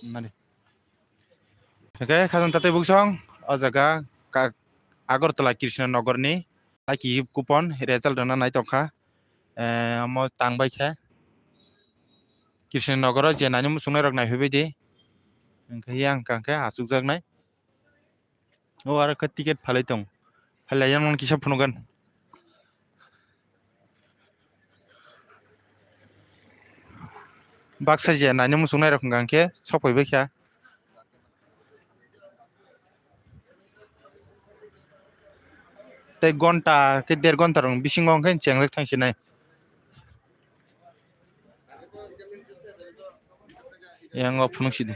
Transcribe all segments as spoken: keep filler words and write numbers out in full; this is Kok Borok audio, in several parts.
Nani. Hwnkhe khajang tatai buksong o jaga ka-, Agartala Krishna Nagar ni aki kupon result rwna nai tongkha. Eh, omo tang bai khe Krishna Nagar o je nani muchungnai rok nai phaibai di. Hwnkhe yang kha khe achukjaknai. O aro khe ticket phalai tong. Phalai yang non kisa phunugan. Baksa je nani muchungnai rok hwnkha khe sok phaibai kha. Tei gonta khe der gonta rok bisingo hwnkhe chengjak thang sinai. Yang o phunuk sidi.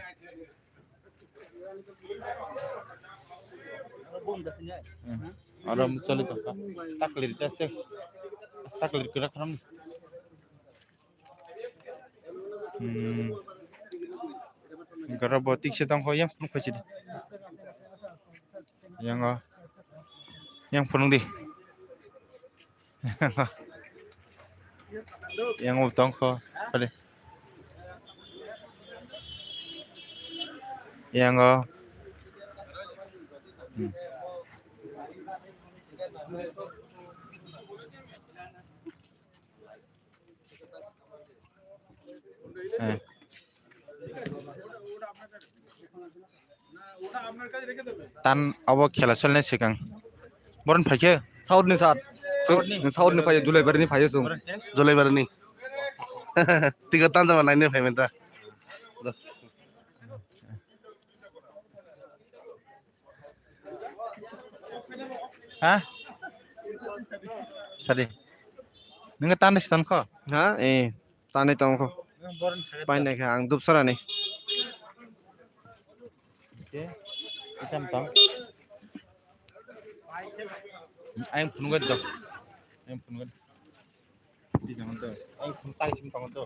Hmm. Aro choli tongkha. Taklir ta se. Taklir kira kharam. Hmm. Goro bo tikse tongkho yang phunuk khaisidi. Yang o. Yang phunuk di. Yang o tongkho. Pade. Yang o. Hmm. Eh. Tan obo khela solnai swkang. Boron phaikhe? South ni sir. South ni? South ni phaio, Julaibari ni phaio chwng. Julaibari ni. Tiga tan jama nine ni phaiman ta. Ha? Sadi. Nungkhe tanwi stan kho? Ha? Eh, tanwi tong kho. Painai kha ang Dupsarani. Oke. Itam tong. Ayang phunugad do. Ayang phunugad. Di jangan do. Ayang phun tang sim tong do.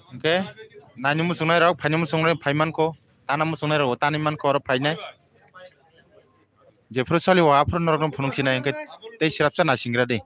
Hwnkhe nani muchungnai rok, phaini muchungnai phai mankho, tana muchungnai rok tani mankho, oro phainai. Jephuru soli o aphuru norokno phunuk sinai, hwnkhe tei srapsa nasingra di.